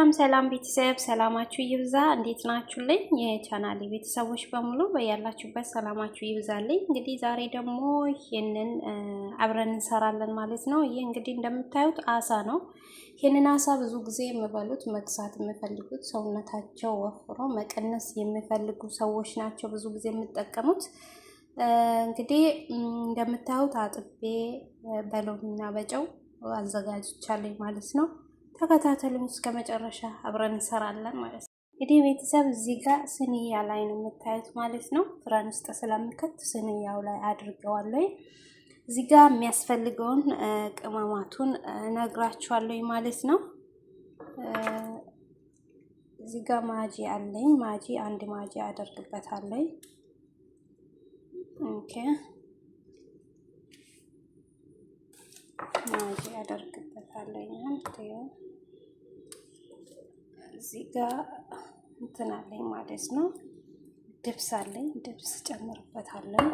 ሰላም ሰላም ቤተሰብ ሰላማችሁ ይብዛ። እንዴት ናችሁልኝ? የቻናሌ ቤተሰቦች በሙሉ በያላችሁበት ሰላማችሁ ይብዛልኝ። እንግዲህ ዛሬ ደግሞ ይህንን አብረን እንሰራለን ማለት ነው። ይህ እንግዲህ እንደምታዩት አሳ ነው። ይህንን አሳ ብዙ ጊዜ የሚበሉት መክሳት የሚፈልጉት ሰውነታቸው ወፍሮ መቀነስ የሚፈልጉ ሰዎች ናቸው ብዙ ጊዜ የሚጠቀሙት። እንግዲህ እንደምታዩት አጥቤ በሎሚና በጨው አዘጋጅቻለኝ ማለት ነው። ተከታተሉኝ እስከ መጨረሻ አብረን እንሰራለን ማለት ነው። እንግዲህ ቤተሰብ እዚህ ጋር ስንያ ላይ ነው የምታዩት ማለት ነው። ፍራን ውስጥ ስለምከት ስንያው ላይ አድርገዋለሁ። እዚህ ጋር የሚያስፈልገውን ቅመማቱን እነግራችኋለሁ ማለት ነው። እዚህ ጋር ማጂ አለኝ። ማጂ አንድ ማጂ አደርግበታለሁ። Okay ማጂ አደርግበታለሁ። እዚህ ጋር እንትን አለኝ ማለት ነው። ድብስ አለኝ፣ ድብስ ጨምርበታለሁ።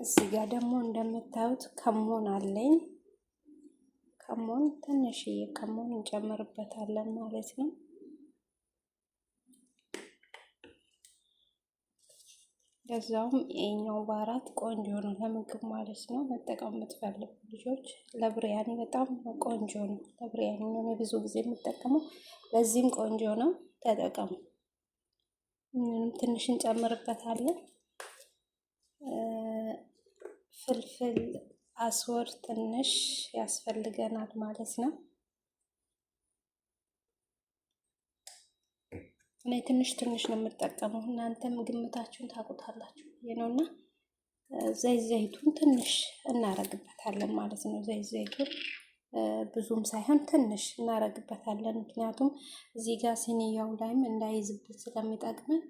እዚህ ጋር ደግሞ እንደምታዩት ከሞን አለኝ። ከሞን ትንሽዬ ከሞን እንጨምርበታለን ማለት ነው። ለዛውም የኛው بهارات ቆንጆ ነው ለምግብ ማለት ነው። መጠቀም የምትፈልጉ ልጆች ለብሪያኒ በጣም ቆንጆ ነው። ለብሪያኒ ነው ብዙ ጊዜ የምጠቀመው። ለዚህም ቆንጆ ነው፣ ተጠቀሙ። ምንም ትንሽ እንጨምርበታለን። فلفل أسود ትንሽ ያስፈልገናል ማለት ነው። እኔ ትንሽ ትንሽ ነው የምጠቀመው። እናንተም ግምታችሁን ታውቁታላችሁ ነው እና ዘይት ዘይቱን ትንሽ እናረግበታለን ማለት ነው። ዘይት ዘይቱን ብዙም ሳይሆን ትንሽ እናረግበታለን። ምክንያቱም እዚህ ጋር ሲኒያው ላይም እንዳይዝብት ስለሚጠቅመን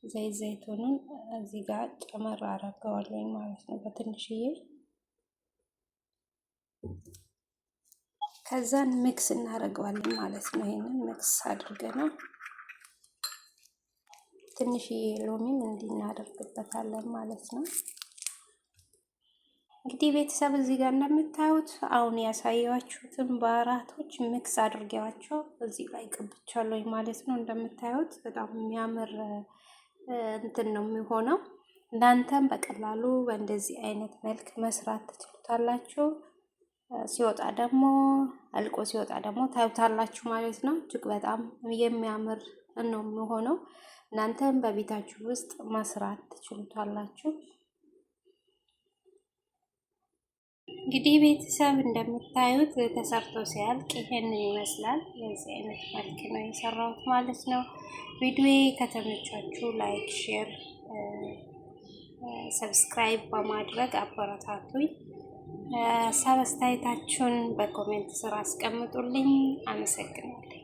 ዘይት ዘይቱንን እዚህ ጋር ጨመር አረገዋለሁ ማለት ነው በትንሽዬ። ከዛን mix እናደርገዋለን ማለት ነው። ይሄንን mix አድርገነው ትንሽዬ ሎሚም እንዲህ እናደርግበታለን ማለት ነው። እንግዲህ ቤተሰብ እዚህ ጋር እንደምታዩት አሁን ያሳየኋችሁትን ባህራቶች mix አድርጌዋቸው እዚህ ላይ ቀብቻለሁ ማለት ነው። እንደምታዩት በጣም የሚያምር እንትን ነው የሚሆነው። እናንተም በቀላሉ በእንደዚህ አይነት መልክ መስራት ትችሉታላችሁ። ሲወጣ ደግሞ አልቆ ሲወጣ ደግሞ ታዩታላችሁ ማለት ነው። እጅግ በጣም የሚያምር ነው የሚሆነው። እናንተም በቤታችሁ ውስጥ መስራት ትችሉታላችሁ። እንግዲህ ቤተሰብ እንደምታዩት ተሰርቶ ሲያልቅ ይሄንን ይመስላል። የዚህ አይነት መልክ ነው የሰራሁት ማለት ነው። ቪዲዮ ከተመቻችሁ like፣ share፣ subscribe በማድረግ አበረታቱኝ። ሀሳብ አስተያየታችሁን በ comment ስር አስቀምጡልኝ። አመሰግናለሁ።